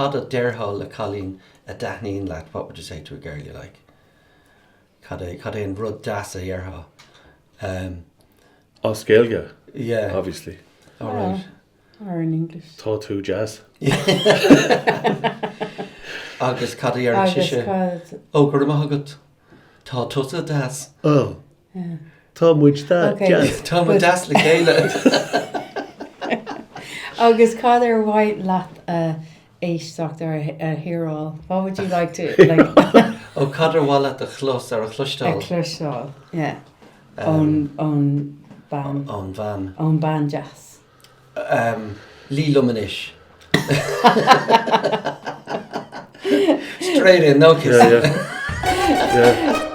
Cad a déarfá le cailín a dtaitníonn leat? What would you say to a girl you like? Cad é, cad é an rud deas a dhéarfá? Um, As Gaeilge, yeah. obviously. All right. Or in English. Tá tú deas. Agus cad a dhéarfadh Agus sise? cad... Ó, go raibh maith agat. Tá tusa deas. Oh. Tá muid Okay. deas. Tá muid deas le chéile. Agus cad ar mhaith leat a éisteacht ar a hearáil? What would you like to like Ó, cad ar mhaith leat a chlos ar a a chloisteáil? chloisteáil? Yeah. Ón ón bean Ón bhean. ón bean deas. Um, luigh liom anois. Straight in, no kiss. Yeah, yeah. Yeah.